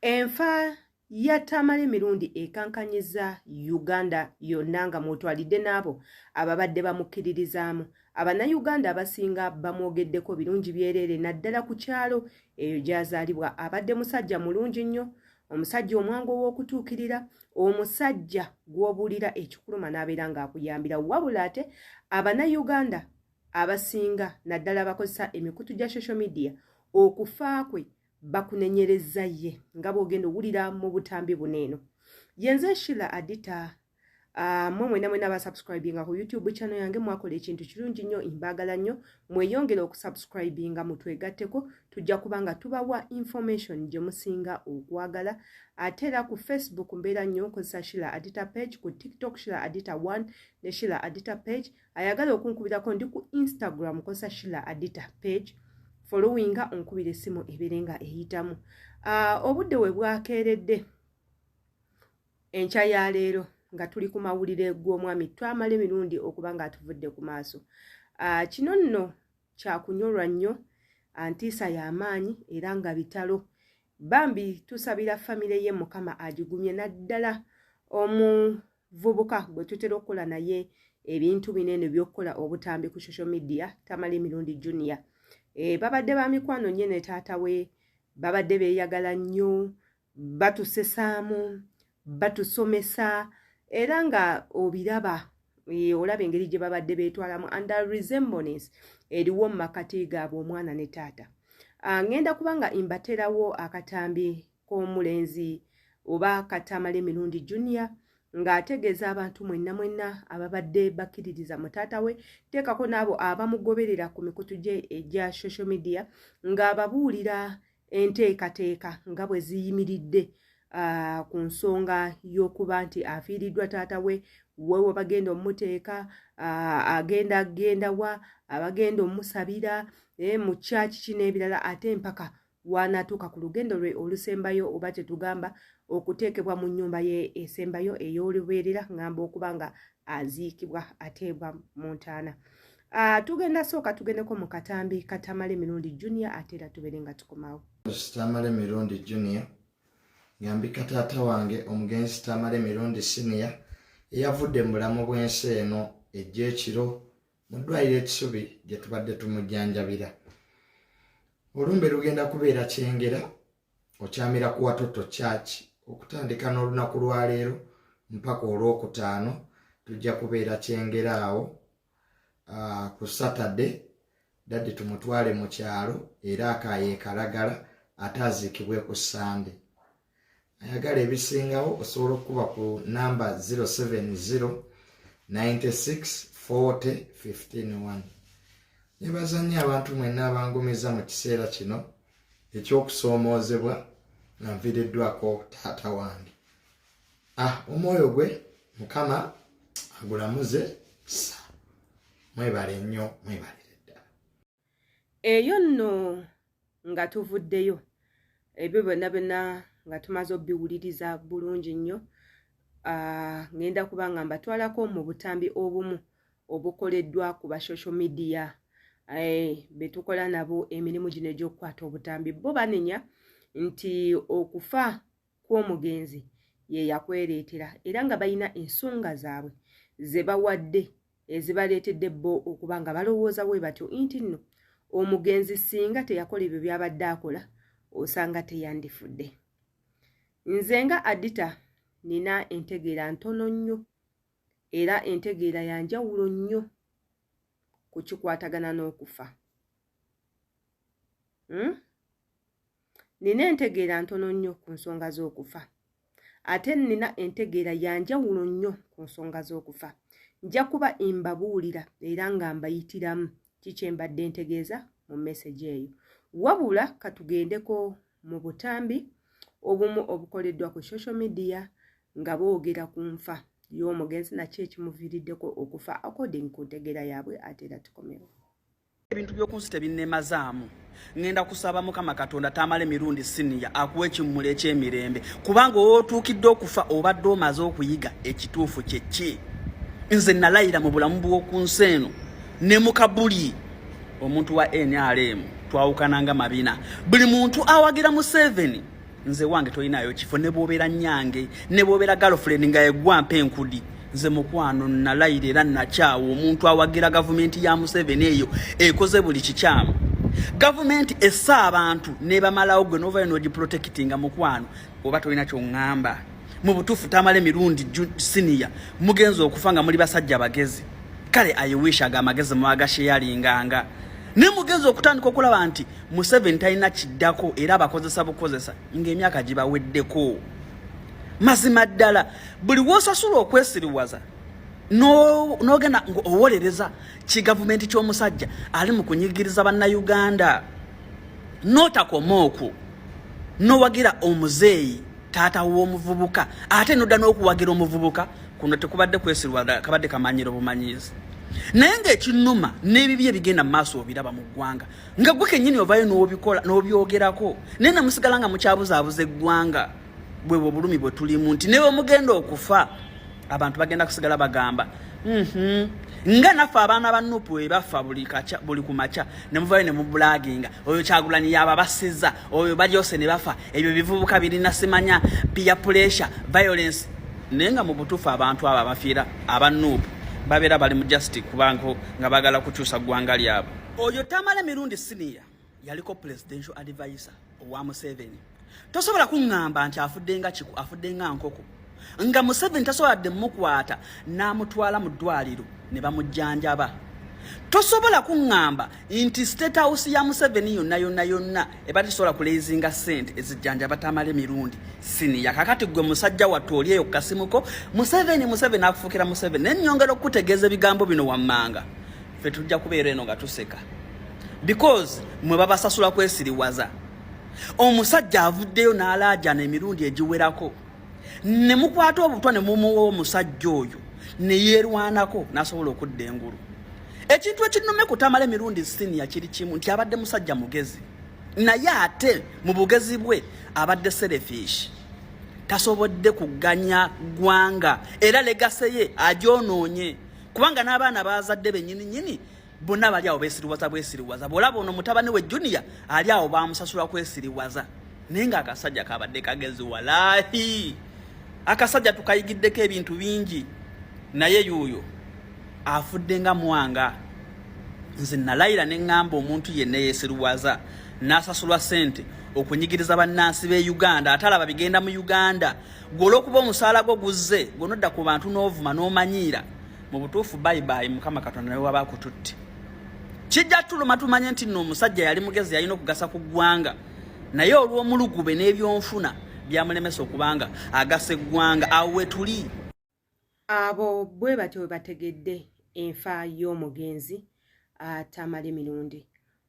Enfa ya Tamale Mirundi ekankanyizza Uganda yonna nga mw'otwalidde n'abo ababadde bamukkiririzaamu. Abannayuganda abasinga bamwogeddeko birungi byereere naddala ku kyalo eyo gy'azaalibwa. Abadde musajja mulungi nnyo, omusajja omwangu ow'okutuukirira, omusajja gw'obuulira ekikuluma n'abeera ng'akuyambira. Wabula ate Abannayuganda abasinga naddala abakozesa emikutu gya social media okufa kwe bakunenyerezza ye nga bw'ogenda owulira mu butambi buno eno. Yenze Shila Adita. Mwe mwena mwena abasubscribinga ku YouTube channel yange, mwakola ekintu kirungi nnyo, mbaagala nnyo. Mweyongere okusubscribinga, mutwegatteko, tujja kuba nga tubawa information gye musinga okwagala. Ate era ku Facebook mbeera nnyo, nkozesa Shila Adita page, ku TikTok Shila Adita 1 ne Shila Adita page. Ayagala okunkubirako, ndi ku Instagram, nkozesa Shila Adita page, followinga, onkubira essimu ebeere nga eyitamu. Obudde we bwakeeredde enkya ya leero nga tuli ku mawulire g'omwami Tamale Mirundi okuba nga atuvudde ku maaso. Kino nno kyakunyolwa nnyo, ntiisa y'amaanyi era nga bitalo. Bambi tusabira famire ye, Mukama agigumye, naddala omuvubuka gwe tutera okukola naye ebintu bino eno ebyokukola obutambi ku social media, Tamale Mirundi Junior. Babadde ba mikwano nnyo ne taata we, babadde beeyagala nnyo, batusesaamu, batusomesa, era nga obiraba, olaba engeri gye babadde beetwalamu and resemblance eriwo mu makati gaabwe, omwana ne taata. Ŋŋenda kuba nga mbaterawo akatambi k'omulenzi oba Katamale Mirundi Junior ng'ategeeza abantu mwenna mwenna ababadde bakkiririza mu taata we, teekako n'abo abamugoberera ku mikutu gye egya social media, ng'ababuulira enteekateeka nga bwe ziyimiridde ku nsonga y'okuba nti afiiriddwa taata we, wewe bagenda omuteeka, agenda genda wa abagenda omusabira mu kyaki ki n'ebirala, ate mpaka wanaatuuka ku lugendo lwe olusembayo, oba kyetugamba okuteekebwa mu nnyumba ye esembayo ey'olubeerera, ngamba okuba nga aziikibwa, ateebwa mu ntaana. Tugenda sooka tugendeko mu katambi Katamale Mirundi Junior, ate era tubeere nga tukomawo. Tamale Mirundi Junior nga mbika taata wange omugenzi Tamale Mirundi Senior, eyavudde mu bulamu bw'ensi eno ejja ekiro mu ddwaliro ekisubi gye tubadde tumujjanjabira. Olumbe lugenda kubeera Kyengera, okyamira ku Watoto Church, okutandika n'olunaku lwaleero mpaka Olwokutaano. Tujja kubeera Kyengera awo. Ku Saturday daddy tumutwale mu kyalo era akayeekalagala, ate aziikibwe ku Sande. Ayagala ebisingawo osobola okukuba ku namba 070 96 40 151. Nebaza nnyo abantu mwenna abangumiza mu kiseera kino eky'okusoomoozebwa nga nviiriddwako taata wange. Ah, omwoyo gwe Mukama agulamuze kisa. Mwebale nnyo, mwebalire ddala. Eyo nno nga tuvuddeyo, ebyo byonna byonna nga tumaze obiwuliriza bulungi nnyo, ngenda kuba nga mbatwalako mu butambi obumu obukoleddwa ku ba social media betukola nabo emirimu gino egy'okukwata obutambi. Bo banenya nti okufa kw'omugenzi ye yakwereetera, era nga balina ensonga zaabwe ze bawadde ezibaleetedde bo okuba nga balowooza bwe batyo nti nno omugenzi singa teyakola ebyo by'abadde akola, osanga teyandifudde. Nze nga Adita nina entegeera ntono nnyo, era entegeera ya njawulo nnyo ku kikwatagana n'okufa. Nina entegeera ntono nnyo ku nsonga z'okufa, ate nina entegeera ya njawulo nnyo ku nsonga z'okufa. Nja kuba mbabuulira era nga mbayitiramu kiki mbadde ntegeeza mu message eyo. Wabula katugendeko mu butambi obumu obukoleddwa ku social media nga boogera ku nfa y'omugenzi, nakyo ekimuviiriddeko okufa according ku ntegeera yaabwe, ate era tukomewo. Ebintu by'oku nsi tebinnemazaamu. Ŋŋenda kusaba Mukama Katonda, Tamale Mirundi Siniya akuwa ekimmula eky'emirembe, kubanga owootuukidde okufa obadde omaze okuyiga ekituufu kye ki. Nze nalayira mu bulamu bw'oku nsi eno ne mu kabuli, omuntu wa NRM twawukananga mabina. Buli muntu awagira Museveni. Nze wange tolinayo kifo, ne bw'obeera nnyange, ne bw'obeera girlfriend nga yeggwa mpa enkudi. Nze mukwano nalayira era nakyawa omuntu awagira gavumenti ya Museveni eyo ekoze buli kikyamu. Gavumenti essa abantu nebamalawo, gwe novayo nogiprotectinga. Mukwano, oba tolina kyoŋŋamba mu butuufu, Tamale Mirundi Siniya, mugenza okufa nga muli basajja bagezi. Kale I wish ago amagezi mwagasharelinganga, naye mugenza okutandika okulaba nti Museveni talina kiddako era abakozesa bukozesa ng'emyaka gibaweddeko. Mazima ddala, buli wosasula okwesiriwaza n'ogenda owolereza kigavumenti ky'omusajja ali mu kunyigiriza Bannayuganda, n'otakoma okwo, n'owagira omuzeeyi taata w'omuvubuka, ate nodda n'okuwagira omuvubuka, kuno tekubadde kwesirwaza, kabadde kamanyiro bumanyiizi. Naye ng'ekinnuma n'ebibi ebigenda mu maaso obiraba mu ggwanga, nga gwe kennyini ovayo n'obikola n'obyogerako, naye namusigala nga mukyabuzaabuza eggwanga. Bwebwe obulumi bwe tulimu, nti newe mugenda okufa abantu bagenda kusigala bagamba nga naffe abaana ba NUP webafa buli ku makya ne muvayo ne mubulaginga oyo Kyagulanyi yababasiza, oyo balyose ne bafa, ebyo bivubuka birina simanya peer pressure, violence. Naye nga mu butuufu abantu abo abafiira aba NUP babeera bali mu justice, kubanga nga baagala kukyusa ggwanga lyabwe. Oyo Tamale Mirundi Siniya yaliko presidential advisor owa Museveni. Tosobola kuŋŋamba nti afudde nga kiku, afudde nga nkoko, nga Museveni tasoboladde mukwata n'amutwala mu ddwaliro ne bamujjanjaba. Tosobola kuŋŋamba nti State House ya Museveni yonna yonna yonna eba tesobola kuraisinga sente ezijjanjaba Tamale Mirundi Siniya. Kakati gwe musajja wattu oli eyo kukasimuko, Museveni, Museveni akufuukira Museveni. Naye nnyongera okukutegeeza ebigambo bino wammanga, ffe tujja kubeera eno nga tuseka because mwe babasasula kwesiriwaza. Omusajja avuddeyo n'alaajana emirundi egiwerako, ne mukwata obutwa ne mumuwa omusajja oyo ne yeerwanako n'asobola okudda engulu. Ekintu ekinume ku Tamale Mirundi Siniya kiri kimu, nti abadde musajja mugezi, naye ate mu bugezi bwe abadde selfish, tasobodde kuganya ggwanga, era legacy ye agyonoonye, kubanga n'abaana bazadde bennyini nyini bonna bali awo beesiriwaza bwesiriwaza. Bw'olaba ono mutabani we Junior ali awo, bamusasula kwesiriwaza, naye ng'akasajja kabadde kagezi. Walaahi, akasajja tukayigiddeko ebintu bingi, naye yuuyo afudde nga mwanga. Nze nalayira ne ŋŋamba, omuntu yenna yeesiriwaza n'asasulwa ssente okunyigiriza bannansi b'e Uganda, atalaba bigenda mu Uganda, gwe olw'okuba omusaala gwo guzze, gwe nodda ku bantu n'ovuma n'omanyiira, mu butuufu bayibayi. Mukama Katonda nawe waba akututte, kijja tuluma tumanye nti nno omusajja yali mugezi, yalina okugasa ku ggwanga, naye olw'omulugube n'ebyonfuna byamulemesa okubanga agasa eggwanga. Awo we tuli. Abo bwe batyo bwe bategedde enfa y'omugenzi Tamale Mirundi.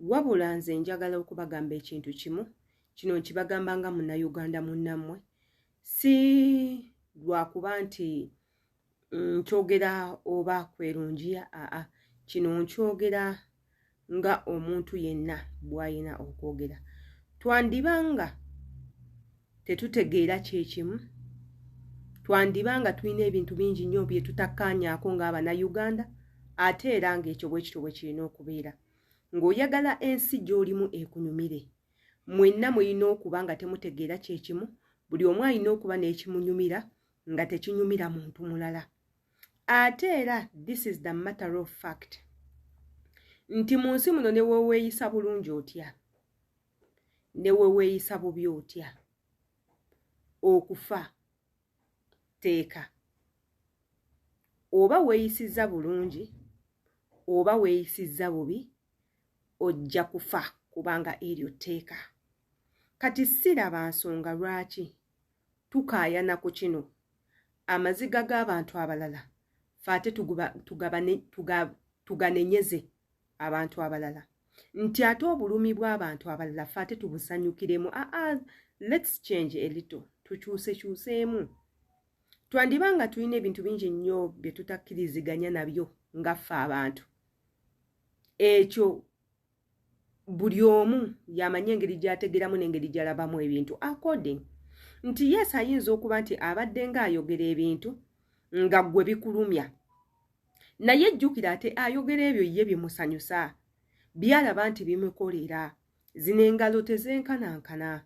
Wabula nze njagala okubagamba ekintu kimu. Kino nkibagamba nga Munnayuganda munnammwe, si lwakuba nti nkyogera oba kwerungiya. Aa, kino nkyogera nga omuntu yenna bw'alina okwogera. Twandiba nga tetutegeera kyekimu, twandiba nga tulina ebintu bingi nnyo bye tutakkaanyaako ng'Abannayuganda, ate era ng'ekyo bwe kityo bwe kirina okubeera. Ng'oyagala ensi gy'olimu ekunyumire, mwenna mulina okuba nga temutegeera kyekimu. Buli omu alina okuba n'ekimunyumira nga tekinyumira muntu mulala. Ate era this is the matter of fact nti mu nsi muno, ne weweeyisa bulungi otya, ne weweeyisa bubi otya, okufa teeka. Oba weeyisizza bulungi oba weeyisizza bubi, ojja kufa, kubanga eryo tteeka. Kati siraba nsonga lwaki tukaayana ku kino, amaziga g'abantu abalala fe ate tuganenyeze abantu abalala, nti ate obulumi bw'abantu abalala fe ate tubusanyukiremu. Aa, let's change a little, tukyusekyuseemu. Twandiba nga tulina ebintu bingi nnyo bye tutakkiriziganya nabyo nga ffe abantu. Ekyo buli omu yamanyi engeri gy'ategeramu n'engeri gy'alabamu ebintu according nti yes, ayinza okuba nti abadde ng'ayogera ebintu nga ggwe bikulumya, naye jjukira ate ayogera ebyo ye bimusanyusa, byalaba nti bimukolera. Zino engalo tezenkanankana.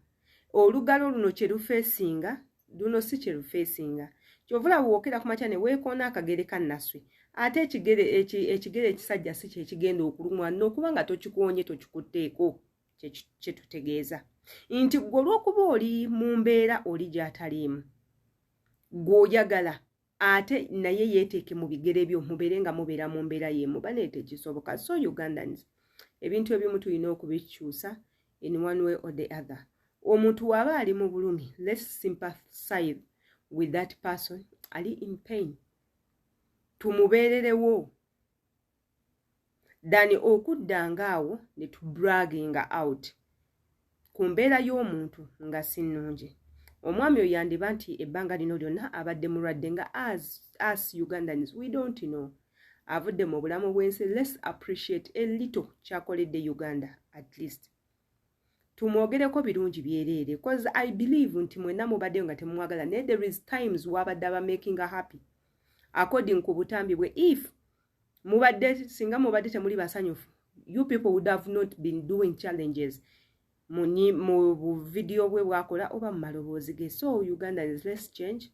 Olugalo luno kye lufeesinga, luno si kye lufeesinga. Kyova olaba wookera ku makya ne weekoona akagere ka Naswi, ate ekigere ekigere ekisajja si kyekigenda okulumwa n'okuba nga tokikoonye, tokikutteeko. Kyetutegeeza nti gwe olw'okuba oli mu mbeera oli gy'ataliimu, gw'oyagala ate naye yeeteeke mu bigere byo, mubeere nga mubeera mu mbeera y'emu, bane tekisoboka. So Ugandans, ebintu ebimu tulina okubikyusa in one way or the other. Omuntu waaba ali mu bulumi, let's sympathize with that person ali in pain, tumubeererewo, than okudda ngaawo ne tubraginga out ku mbeera y'omuntu nga si nnungi. Omwami oyo yandiba nti ebbanga lino lyonna abadde mulwadde nga as Ugandans we don't know. Avudde mu bulamu bw'ensi. Let's appreciate a little kyakoledde Uganda. At least tumwogereko birungi byereere, cause I believe nti mwenna mubaddeyo nga temumwagala, naye there is times wabadde aba making a happy according ku butambi bwe. If mubadde, singa mubadde temuli basanyufu, you people would have not been doing challenges mu video bwe bwakola oba mu maloboozi ge. So Ugandans, let's change,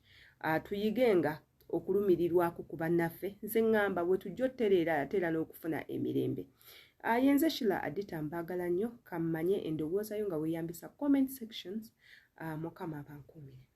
tuyigenga okulumirirwako ku bannaffe. Nze ŋŋamba bwe tujja otereera ate era n'okufuna emirembe. Yenze Shila Adita, mbaagala nnyo. Kammanye endowoozayo nga weeyambisa comment sections. Mukama abankuumire.